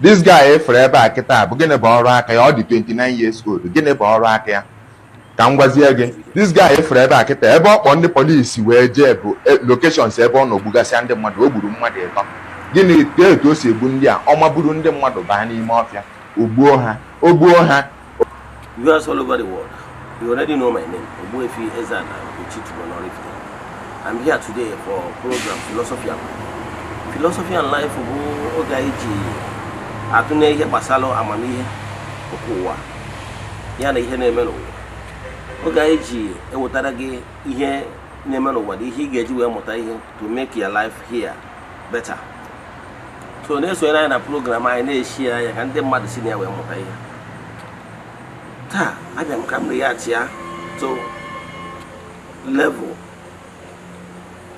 This guy efere ebe a kịta bụ gịnị bụ ọrụ aka ya? Ọ dị 29 years old. Gịnị bụ ọrụ aka ya? Ka m gwazie gị, this guy efere ebe a kịta, ebe ọ kpọ ndị polisi wee jee bụ locations ebe ọ nọ gbugasịa ndị mmadụ. O gburu mmadụ ịtọ. Gịnị ka etu o si egbu ndị a? Ọ maburu ndị mmadụ baa n'ime ọfịa, o gbuo ha, o gbuo ha. Viewers all over the world, you already know my name, Ogbuefi Ezana Ugochitubelu Oraifite. I'm here today for program Philosophy and Life. Philosophy and Life bụ oge anyị ji atụnye ihe gbasara amamihe nke ụwa ya na ihe na-eme n'ụwa. Oge anyị ji ewetara gị ihe na-eme n'ụwa na ihe ị ga-eji wee mụta ihe to make your life here better. So na-esonyere anyị na program anyị, na-eshi anya ka ndị mmadụ si na ya wee mụta ihe. Taa abịa m ka m react ya to level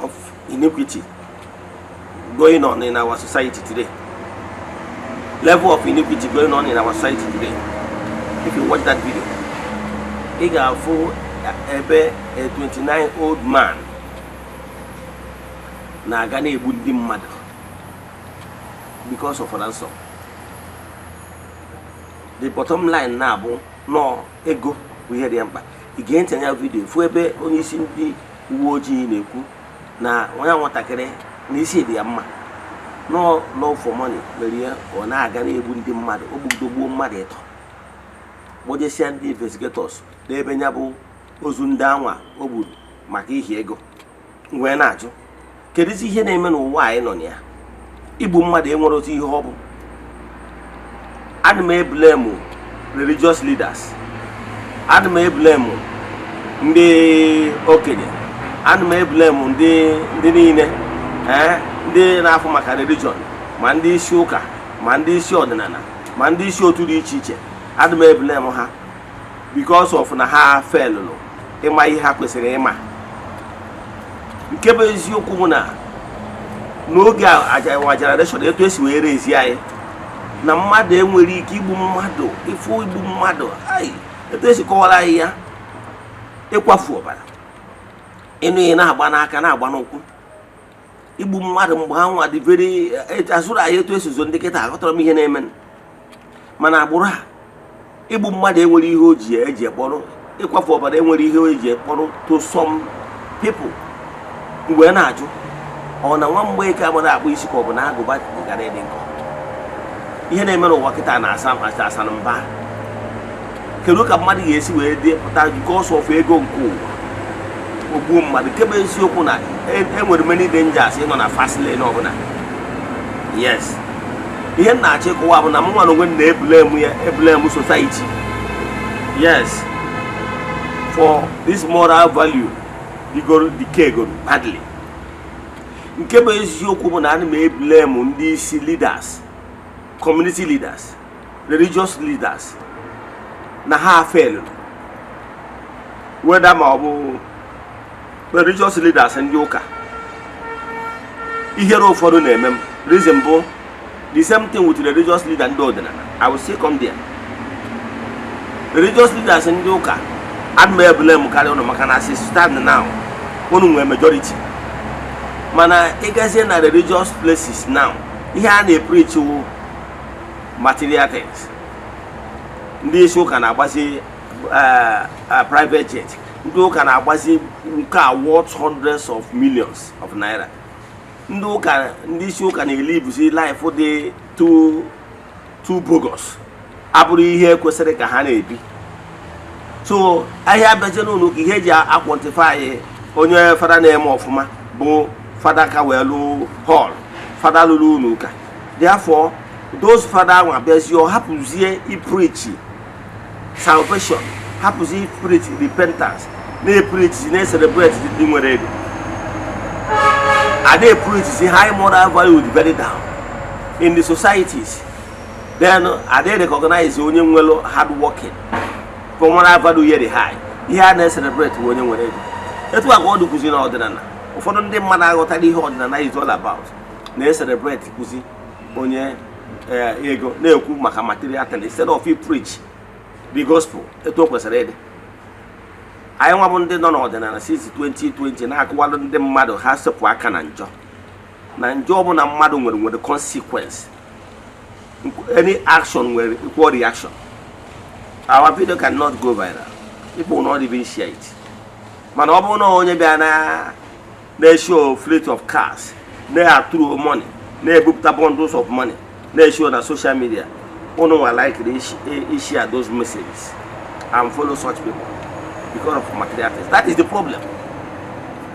of iniquity going on in our society today. Level of iniquity going on in our society today. If you watch that video, ị ga-afụ ebe a 29 old man na-aga na-egbu ndị mmadụ because of ransom. The bottom line na-abụ nọọ ego bụ ihe dị ya mkpa. Ị gee ntị anya video, fụ ebe onye isi ndị uwe ojii na-ekwu na nwa nwatakịrị na isi dị ya mma, nọọ love for money mere ya ọ na-aga na-egbu ndị mmadụ. O gbugidogbuo mmadụ ịtọ, kpọjesịa ndị investigators n'ebe ya bụ ozu ndị anwa o gburu maka ihi ego. Wee na-ajụ, kedụzi ihe na-eme n'ụwa anyị nọ na ya? Igbu mmadụ enwere otu ihe ọ bụ. Ana m eblame religious leaders, ana m eblame ndị okenye, ana m eblame ndị niile, ee, ndị na-afụ maka religion, ma ndị isi ụka, ma ndị isi ọdịnala, ma ndị isi otu dị iche iche. Ana m eblame ha because of na ha failụrụ ịma ihe ha kwesịrị ịma. Nke bụ eziokwu bụ na n'oge aja generation, etu esi wee rezi anyị na mmadụ enwere ike igbu mmadụ, ịfụ igbu mmadụ ai, etu esi kọwara anyị ya, ịkwafu ọbara, ịnụ ihe na-agba n'aka, na-agba n'ụkwụ, igbu mmadụ mgbe ha nwa dị very azụrụ anyị etu esi zo ndị kịta. Aghọtara m ihe na-eme, mana agbụrụ a, igbu mmadụ enwere ihe o ji eji ekpọrọ, ịkwafu ọbara enwere ihe o ji ekpọrọ to some people. Mgbe na-ajụ, ọ na nwa mgbeke agbara akpụ isi ka ọ bụ na agụba gara ịdị nkọ? Ihe na-eme n'ụwa kịta na-asa asa asa na mba. Kedu ka mmadụ ga-esi wee dị pụta because of ego nke ụwa, ogbuo mmadụ? Nke bụ eziokwu na enwere many dangers ịnọ na fast lane ọbụla. Yes, ihe m na-achọ ịkọwa bụ na m nwa na onwe m na-eblame ya, eblame society, yes, for this moral value digoro decay goro badly. Nke bụ eziokwu bụ na ana m eblame ndị isi leaders, community leaders, religious leaders na ha fail, whether ma ọ bụ religious leaders ndị ụka. Ihere ụfọdụ na-eme m. Reason bụ the same thing with religious leader ndị ọdịnala. I will still come there. Religious leaders ndị ụka, ana m eblame karịa ụnụ maka na as it stand now, unu nwere majority. Mana ịgazie na religious places now, ihe a na-epreach wụ material things. Ndị isi ụka na-agbazi private jet, ndị ụka na-agbazi nke a worth hundreds of millions of naira. Ndị ụka, ndị isi ụka na-elivuzi life dị too too bogus, abụrụ ihe kwesịrị ka ha na-ebi. So ahịa abịazie n'ụlọ ụka, ihe eji aquantify onye fada na-eme ọfụma bụ fada ka wee lụ hall, fada lụrụ ụlọ ụka. Therefore, those fada ahụ abịazie, ọ hapụzie ipreach salvation, hapụzie ipreach repentance, na-epreach, na-celebrate ndị nwere ego, a na-epreach high moral value dị very down in the societies. Then are recognize onye nwere hard working for moral value ya dị high. Ihe a na-celebrate bụ onye nwere ego. Etu a ka ọ dịkwuzi na ọdịnala. Ụfọdụ ndị mmadụ aghọtara ihe ọdịnala is all about, na-celebrate kwuzi onye ego, na-ekwu maka material thing instead of preach the gospel etu o kwesịrị ịdị. Anyị nwa bụ ndị nọ n'ọdịnala since 2020 na-akụwalụ ndị mmadụ ha sepụ aka na njọ, na njọ ọbụla mmadụ nwere consequence. Any action nwere equal reaction. Our video cannot go viral. People will not even share it. Mana ọ bụrụ na onye bịa na na-eshow fleet of cars, na-atụrụ money, na-ebupụta bundles of money, na-eshow na social media, unu nwa like share those messages and follow such people because of material things. That is the problem.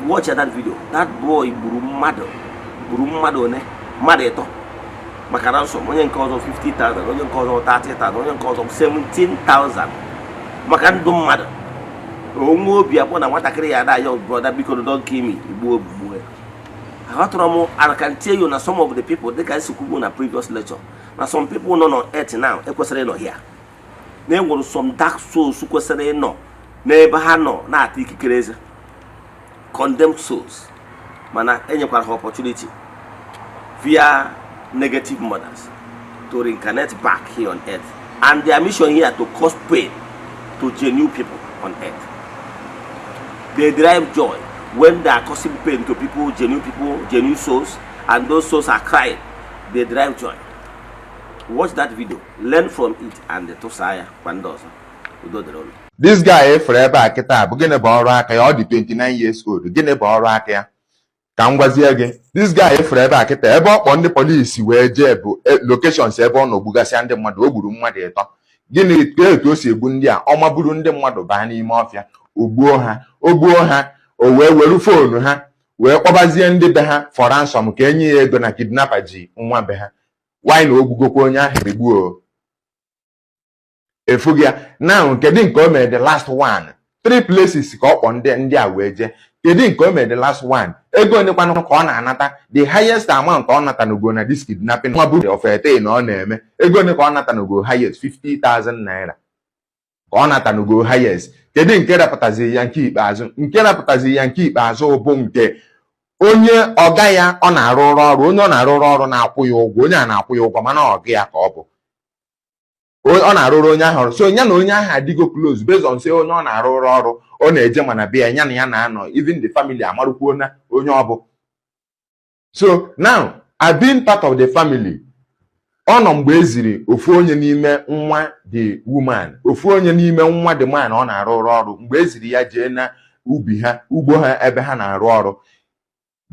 Watch that video. That boy gburu mmadụ, gburu mmadụ one? Mmadụ ịtọ maka ransom. Onye nke ọzọ 50,000, onye nke ọzọ 30,000, onye nke ọzọ 17,000 maka ndụ mmadụ. Onwe obi akpọ na nwatakịrị ya ada ya, "Brother, biko, don't kill me." Igbuo gbuo ya. Aghọtara m. I can tell you na some of the people, dịka esi kwubu na previous lecture, na some people nọ on earth now ekwesịrị ịnọ here, na enwere some dark souls kwesịrị ịnọ n'ebe ha nọ na-ata ikikere eze, condemned souls, mana enyekwara ha opportunity via negative mothers to reincarnate back here on earth, and their mission here to cause pain to genuine people on earth. They derive joy when they are causing pain to people, genuine people, genuine souls, and those souls are crying. They derive joy. Watch that video, learn from it, and tụsaa ya kwa ndị ọzọ. Udo dịrị unu. This guy efere ebe a kịta bụ, gịnị bụ ọrụ aka ya? Ọ dị 29 years old. Gịnị bụ ọrụ aka ya? Ka m gwazie gị. This guy efere ebe a kịta, ebe ọ kpọ ndị polisi wee jee bụ locations ebe ọ nọ gbugasịa ndị mmadụ. O gburu mmadụ ịtọ. Gịnị ka etu o si egbu ndị a? Ọ maburu ndị mmadụ baa n'ime ọfịa, o gbuo ha. O gbuo ha, o wee were phone ha wee kpọbazie ndị be ha for ransom ka enye ya ego na kidnapper ji nwa be ha. Wanyị na ogbugokwa onye ahụ egbuo efughị ya. Now, kedu nke o mere? The last one, three places ka ọ kpọ ndị a wee jee. Kedu nke o mere? The last one, ego onekwanụ ka ọ na-anata? The highest amount ọ nata n'ugo na this kidnapping nwa bụ of a na ọ na-eme, ego one ka ọ nata n'ugo? Highest 50,000 naira ka ọ nata n'ugo highest. Kedu nke rapụtazi ya nke ikpeazụ? Nke rapụtazi ya nke ikpeazụ bụ nke onye ọga ya ọ na-arụrụ ọrụ, onye ọ na-arụrụ ọrụ na-akwụ ya ụgwọ, onye a na-akwụ ya ụgwọ, mana ọga ya ka ọ bụ. Ọ na-arụrụ onye ahụ ọrụ, so ya na onye ahụ adịgo close based on say onye ọ na-arụrụ ọrụ, ọ na-eje mana be ya, ya na ya na-anọ, even the family amarụkwuo na onye ọ bụ. So now, I being part of the family, ọ nọ mgbe e ziri ofu onye n'ime nwa the woman, ofu onye n'ime nwa the man ọ na-arụrụ ọrụ, mgbe e ziri ya jee na ubi ha, ugbo ha ebe ha na-arụ ọrụ.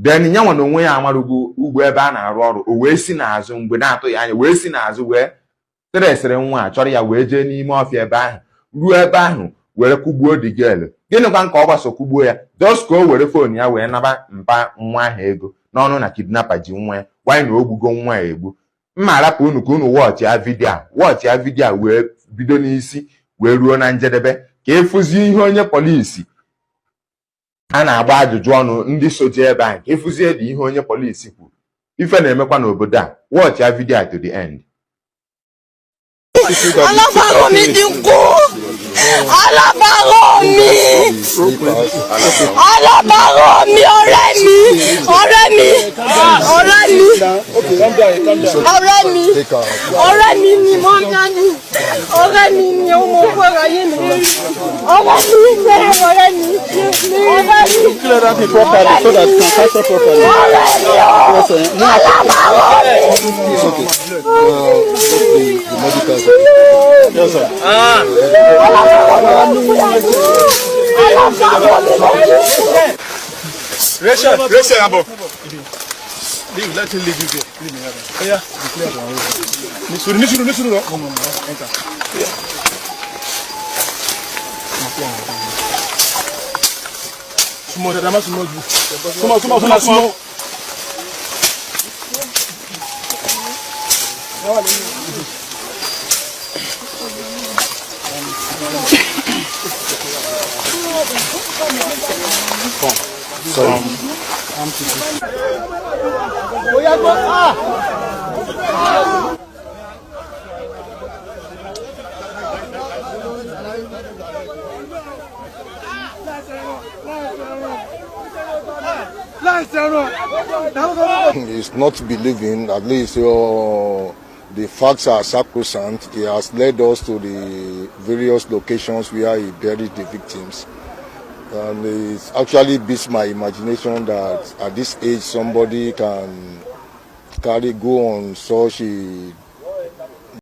Then nyanwa na onwe ya amarụgo ugbo ebe a na-arụ ọrụ. O wee si n'azụ, mgbe na-atụghị anya, wee si n'azụ wee tresịrị nwa a, chọrọ ya wee jee n'ime ọfịa ebe ahụ, ruo ebe ahụ were kụgbuo the girl. Gịnịkwa ka ọ gbaso kụgbuo ya? Just ka o were phone ya wee naba mpa nwa ahụ ego n'ọnụ na kidnapper ji nwa ya. Wanyị na ogbugo nwa ya egbu. Mma arapụ unu ka unu watch ya video a, watch ya video a wee bido n'isi wee ruo na njedebe, ka ịfụzie ihe onye polisi a na-agba ajụjụ ọnụ ndị soje ebe ahụ, ka ịfụzie dị ihe onye polisi kwuru ife na-emekwa n'obodo a. Watch ya video a to the end. Alábàárò mi ti kú, alábàárò mi, alábàárò mi, ọ̀rẹ́ mi, ọ̀rẹ́ mi, ọ̀rẹ́ mi, ọ̀rẹ́ mi, ọ̀rẹ́ mi ni mo ń dání, ọ̀rẹ́ mi ni ó mọ fún ayé mi, ọ̀rẹ́ mi ṣe ọ̀rẹ́ mi, ọ̀rẹ́ mi. Clear that thing properly so that you can capture properly. Ọ̀rẹ́ mi o. Yes, sir. No, alábàárò mi. It's okay. Just the medical. Yes, sir. Alábàárò mi alábàárò mi ló kú. Rachel, Rachel, Abo. Leave, let him leave you there. Leave me here. Yeah. Nisuru, nisuru, nisuru. No, no, no. Enter. Yeah. Súnmọ́ dada, má súnmọ́ jù. Súnmọ́, súnmọ́, súnmọ́, súnmọ́. He's not believing, at least the facts are sacrosanct. He has led us to the various locations where he buried the victims. And it actually beats my imagination that at this age somebody can go on such a